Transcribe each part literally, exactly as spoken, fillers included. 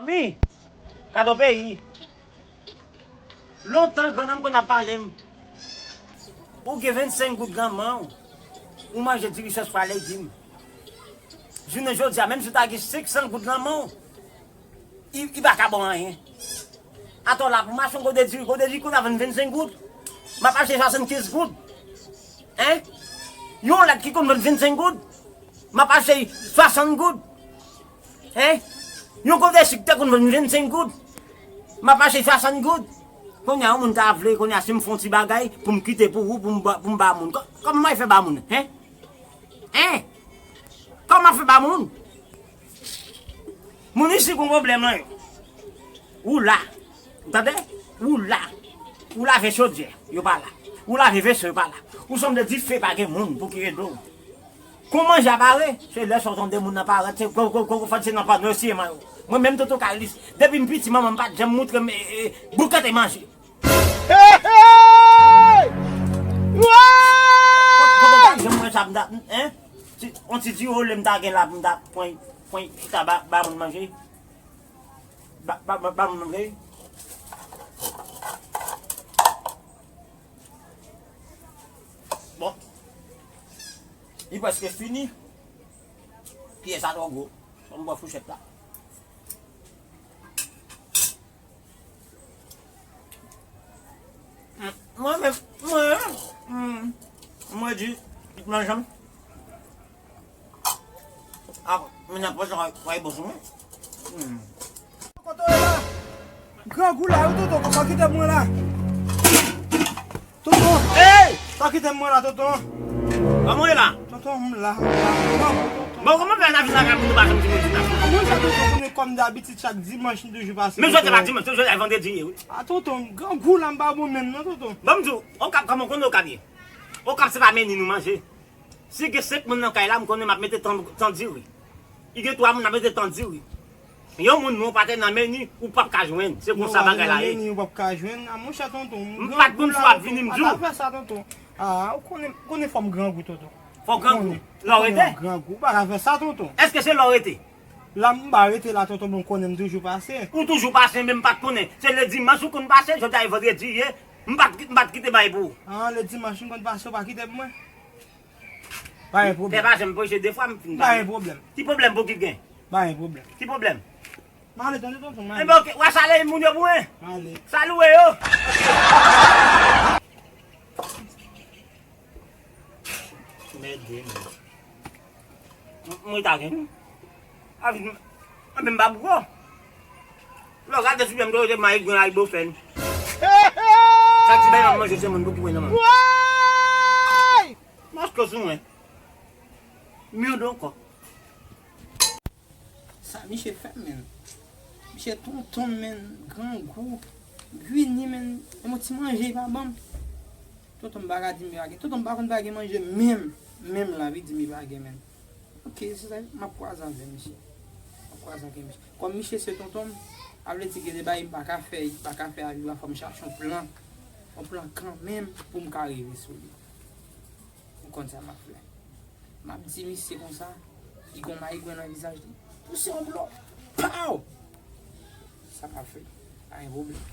Wi, gade yon peyi. Lontan, grannanm konn ap pale m. Ou gen vennsenk goud nan men w, ou manje diri sòs pwa legim. Jounen jodi a, menm si w ta gen senk san goud nan men w, li, li pa ka ba w anyen. Atò la, pou m achte yon gode diri, gode diri konn ap vann vennsenk goud, m ap achte swasannkenz goud. Hein? Yon lèt ki konn vann vennsenk goud, m ap achte swasant goud. Hein? Yon gode sik te konn vann vennsenk goud, m ap achte swasant goud. Kounye a, yon moun ta vle, kounye a, si m fè yon ti bagay, pou m kite pou ou, pou m ba, pou m ba moun. Kò-, kòman m ap fè ba moun? Hein? Hein? Kòman m ap fè ba moun? Moun isi gon pwoblèm nan yo. Ou la. Ou tande? Ou la. Ou lave chodyè, yo pa la. Ou lave veso, yo pa la. Ou sanble dife pa gen moun pou ki ede w. Kon manje a pare, se lè sa w tande moun nan parèt, se ko, ko, ko, ko, fòk se nan pano yo siye manyo. Mwen menm, tonton Kaylis, depi m piti, manman m pa t janm montre m, e, e, boukante manje. Hey, hey! Tonton, tonton pa t janm wè sa, m ta, hein? Si, on ti diri olye m ta gen la, pou m ta pran, pran chita ba, ba moun manje. Ba, ba, ba, ba moun manje. Bon. Li prèske fini. Pyès sa twò gwo. Fò m pran fouchèt la. Mwen menm, mwen, hmm, mwen di, mwen janm. Ah, mwen nan pòch la, wè, bon sou mwen. Hmm. Kote w ye la? Grangou la, wi, tonton, kòman kite mwen la? Tonton! Hey! Sa kite mwen la, tonton. Kòman w ye la? Tonton, m la, m la, m la, tonton. Bon, kòman fè nan vi sa ka moun pa janm di moun ti tap? Kòman sa, tonton, konnen kòm dabitid chak dimanch m toujou pase, tonton? Men jodi a pa dimanch, jodi a vandredi ye, wi. A, tonton, grangou la, m pa bon menm, non, tonton. Bon, m di w, Okap, kòman w konnen Okap ye? Okap se pa meni nou manje. Si gen senk moun nan kay la, m konnen m ap mete tan, tan diri. Li gen twa moun, m ap mete tan diri. Yon moun non pa te nan meni, ou p ap ka jwenn. Se konsa bagay la ye. Meni, ou p ap ka jwenn. A, monchè tonton, m pa t konn si w ap vini, m di w. Pa ta fè sa, tonton. A, ou konnen, konnen fò m grangou, tonton. Fò w grangou? Lè w rete? Grangou, ou pa ka fè sa, tonton. Èske se lè w rete? La, m pa rete la, tonton, men w konnen m toujou pase. Ou toujou pase, men m pa t konnen. Se le dimanch ou konn pase, jodi a e vandredi ye, m pa t, m pa t kite bay pou ou. A, le dimanch m konn pase, ou pa kite pou mwen? Pa gen pwoblèm. Fè pa janm poze de fwa, m fin pale. Pa gen pwoblèm. Ki pwoblèm pou ki gen? Pa gen pwoblèm. Ki pwoblèm? M ale tande tonton, m ale. Enben, oke, w a salye moun yo pou mwen? M ale. Salye yo. Mède, men. M, mwen ta gen. Avi, m, mwen menm pa bouko. Lè w gade sou pye m, tou, te mayigwen, ayibofèn. Sa ti bay nan manje, se moun pou ki mwen nan manje. Woy! Maske sou mwen. Myodo ankò. Sa misye fè m, menn? Misye tonton m, menn, grangou, vini, menn, menm yon ti manje li pa ban m. Tonton m pa ka di m li pa gen. Tonton m pa konn pa gen manje menm, menm la, wi, di m li pa gen, menn. Oke, se sa, m ap kwaze avè misye. M ap kwaze avè misye. Kòm misye se tonton m, sa vle di gen de bagay m pa ka fè, m pa ka fè avi a, fò m chache yon plan, yon plan kanmenm pou m ka rive sou li. Ou konn sa m ap fè. M ap di misye konsa, li gon mayigwen nan vizaj li. Pouse yon blo. Pow! Sa m ap fè. Pa gen pwoblèm.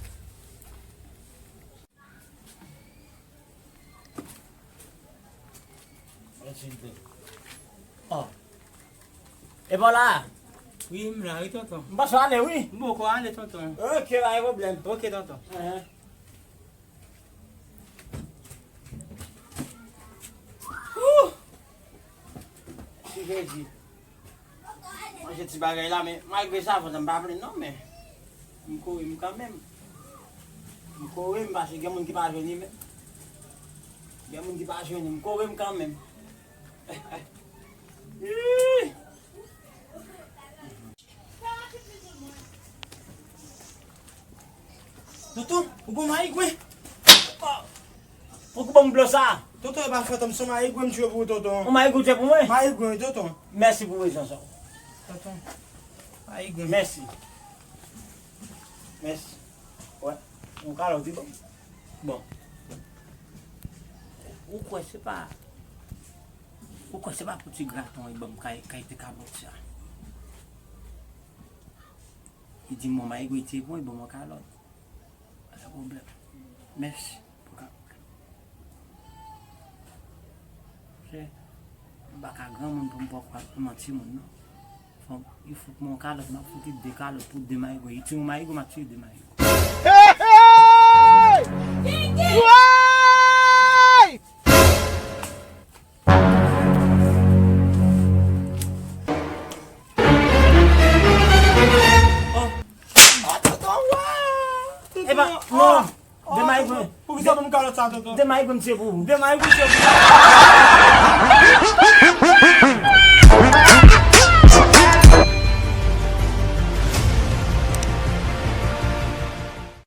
Yon ti de. Oh. E pa w la? Wi, m la, wi, tonton. M panse w ale, wi. M poko ale, tonton. Oke, pa gen pwoblèm. Oke, tonton. Enhen. Ooh! Ti vle di. Manje ti bagay la, men malgre sa, fò m pa plenn non, men m kore m kanmenm. M kore m, paske gen moun ki pa jwenn li menm. Gen moun ki pa jwenn li, m kore m kanmenm. Ih! Tonton, ou gon mayigwen? Poko ban m blo sa. Tonton, e pa fantom, se yon mayigwen m tchwe pou ou, tonton. Yon mayigwen w tchwe pou mwen? Mayigwen, wi, tonton. Mèsi pou prezans ou. Tonton, mayigwen. Mèsi. Mèsi. Wè, yon kalòt wi, bon. Bon. Ou kwè se pa, ou kwè se pa pou ti graton li ban m kay, kay te kabrit sa? Li di m, bon, Mayigo, li te bon, li ban m yon kalòt. Pa gen pwoblèm. Mèsi pou kalòt. Frè, m pa ka granmoun pou m pran kwa pou manti moun, non. Fò m, li fout mwen yon kalòt, m ap fout li de kalòt pou de Mayigo. Li tiye yon Mayigo, m ap tiye de Mayigo. Hey, hey! Woy! Oh. Oh, tonton, wa! Tonton, e pa, oh, non. De Mayigo. Poukisa pou m kalòt sa, tonton? De Mayigo m tiye pou ou. De Mayigo m tiye pou ou.